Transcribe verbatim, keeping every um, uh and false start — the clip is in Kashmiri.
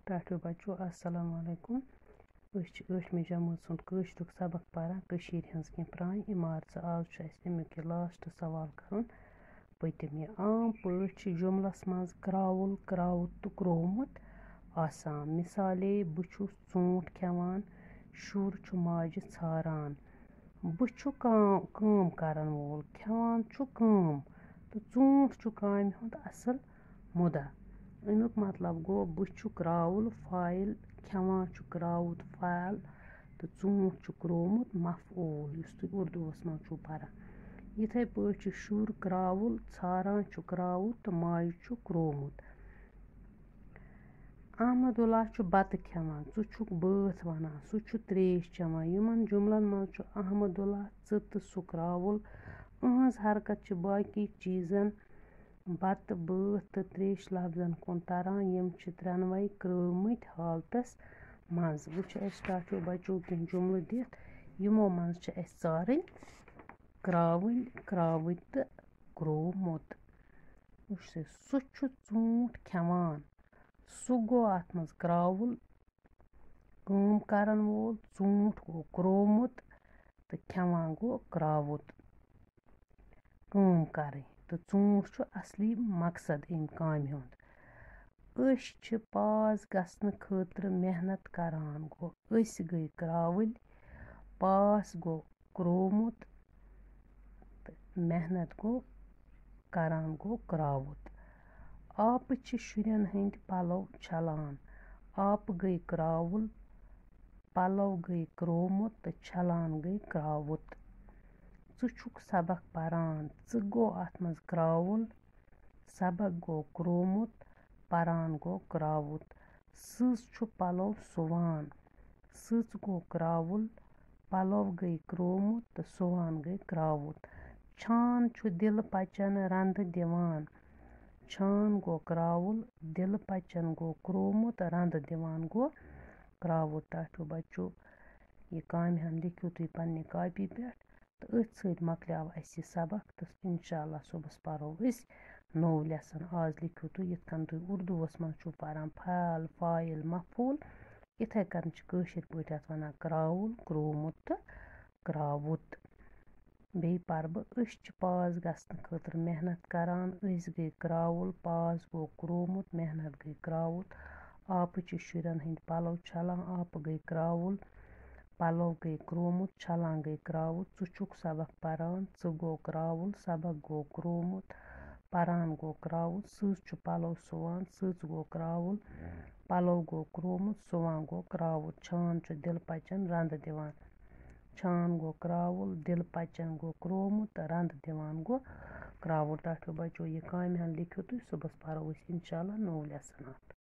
ٹاٹھیو بچو، السلام علیکم۔ أسۍ چھِ ٲٹھمہِ جمٲژ ہُنٛد کٲشرُک سبق پران، کٔشیٖرِ ہٕنٛز کینٛہہ پرٛانہِ عمارژٕ۔ آز چھُ اَسہِ اَمیُک یہِ لاسٹ سوال کرُن پٔتِم۔ یہِ عام پٲٹھۍ چھِ جملس منٛز کرٛاوُل، کرٛاوُت تہٕ کرٛومُت آسان۔ مثالے، بہٕ چھُس ژوٗنٛٹھ کھٮ۪وان، شُر چھُ ماجہِ ژھاران۔ بہٕ چھُ کام، کٲم کرن وول، کھٮ۪وان چھُ کٲم، تہٕ ژوٗنٛٹھ چھُ کامہِ ہُنٛد اصل مُدعا۔ اَمیُک مطلب گوٚو، بہٕ چھُ کرٛاوُل فاعل، کھٮ۪وان چھُ کرٛاوُت فاعل، تہٕ ژوٗنٛٹھ چھُ کرٛومُت مفعوٗل، یُس تُہۍ اُردوٗوَس منٛز چھُو پَران۔ یِتھَے پٲٹھۍ چھُ شُر کرٛاوُل ژھاران چھُ کرٛاوُت تہٕ ماجہِ چھُ کرٛومُت۔ احمد اللہ چھُ بَتہٕ کھٮ۪وان، ژٕ چھُکھ بٲتھ وَنان، سُہ چھُ ترٛیش چٮ۪وان۔ یِمَن جُملَن منٛز چھُ احمد اللہ، ژٕ تہٕ سُہ کرٛاوُل۔ أہٕنٛز حرکت چھِ باقی چیٖزَن، بَتہٕ، بٲتھ تہٕ ترٛیش لفظن کُن تران۔ یِم چھِ ترٛٮ۪نوَے کرٛٲومٕتۍ حالتس منٛز۔ وۄنۍ چھِ اَسہِ ٹاٹھیو بچو کینٛہہ جملہٕ دِتھ، یِمو منٛز چھِ اَسہِ ژارٕنۍ کرٛاوٕنۍ، کرٛاوٕتۍ تہٕ کرٛومُت۔ وٕچھ سا، سُہ چھُ ژوٗنٛٹھ کھٮ۪وان۔ سُہ گوٚو اَتھ منٛز کرٛاوُل، کٲم کرن وول، ژوٗنٛٹھ گوٚو کرٛومُت تہٕ کھٮ۪وان گوٚو کرٛاوُت۔ کٲم کرٕنۍ تہٕ ژوٗنٛٹھ چھُ اصلی مقصد اَمہِ کامہِ ہُنٛد۔ أسۍ چھِ پاس گژھنہٕ خٲطرٕ محنت کران۔ گوٚو، أسۍ گٔے کرٛاوٕلۍ، پاس گوٚو کرٛومُت تہٕ محنت گوٚو، کران گوٚو کرٛاوُت۔ آپہٕ چھِ شُرٮ۪ن ہٕنٛدۍ پَلو چھلان۔ آپہٕ گٔے کرٛاوُل، پَلو گٔے کرٛومُت تہٕ چھلان گٔے کرٛاوُت۔ ژٕ چھُکھ سبق پران، ژٕ گوٚو اَتھ منٛز کرٛاوُل، سبق گوٚو کرٛومُت، پران گوٚو کرٛاوُت۔ سٕژ چھُ پَلو سُوان، سٕژ گوٚو کرٛاوُل، پَلو گٔے کرٛومُت تہٕ سُوان گٔے کرٛاوُت۔ چھان چھُ دِلہٕ پَچن رَنٛدٕ دِوان۔ چھان گوٚو کرٛاوُل، دِلہٕ پَچن گوٚو کرٛومُت، رَنٛدٕ دِوان گوٚو کرٛاوُت۔ ٹاٹھیو بچو، یہِ کامہِ ہن لیکھِو تُہۍ پننہِ کاپی پٮ۪ٹھ۔ تہٕ أتھۍ سۭتۍ مۄکلیو اَسہِ یہِ سبق، تہٕ اِنشاء اللہ صُبحَس پَرو أسۍ نوٚو lesson۔ آز لیکھِو تُہۍ یِتھ کٔنۍ تُہۍ اُردوٗوَس منٛز چھُو پَران، فعل، فاعل، مفعوٗل، یِتھَے کٔنۍ چھِ کٲشِر پٲٹھۍ اَتھ وَنان کرٛاوُل، کرٛومُت تہٕ کرٛاوُت۔ بیٚیہِ پَرٕ بہٕ، أسۍ چھِ پاس گژھنہٕ خٲطرٕ محنت کران۔ أسۍ گٔے کرٛاوُل، پاس گوٚو کرٛومُت، محنت گٔے کرٛاوُت۔ آپہٕ چھِ شُرٮ۪ن ہٕنٛدۍ پَلو چھلان، آپہٕ گٔے کرٛاوُل، پَلو گٔے کرٛومُت، چھلان گٔے کرٛاوُت۔ ژٕ چھُکھ سبق پران، ژٕ گوٚو کرٛاوُل، سبق گوٚو کرٛومُت، پران گوٚو کرٛاوُت۔ سٕژ چھُ پَلو سُوان، سٕژ گوٚو کرٛاوُل، پَلو گوٚو کرٛومُت، سُوان گوٚو کرٛاوُت۔ چھان چھُ دِلہٕ پَچن رَنٛدٕ دِوان۔ چھان گوٚو کرٛاوُل، دِلہٕ پَچن گوٚو کرٛومُت، رَنٛدٕ دِوان گوٚو کرٛاوُل۔ ٹاٹھیو بچو، یہِ کامہِ ہن لیکھِو تُہۍ، صُبحَس پَرو أسۍ اِنشاء اللہ نوٚو lesson اَتھ۔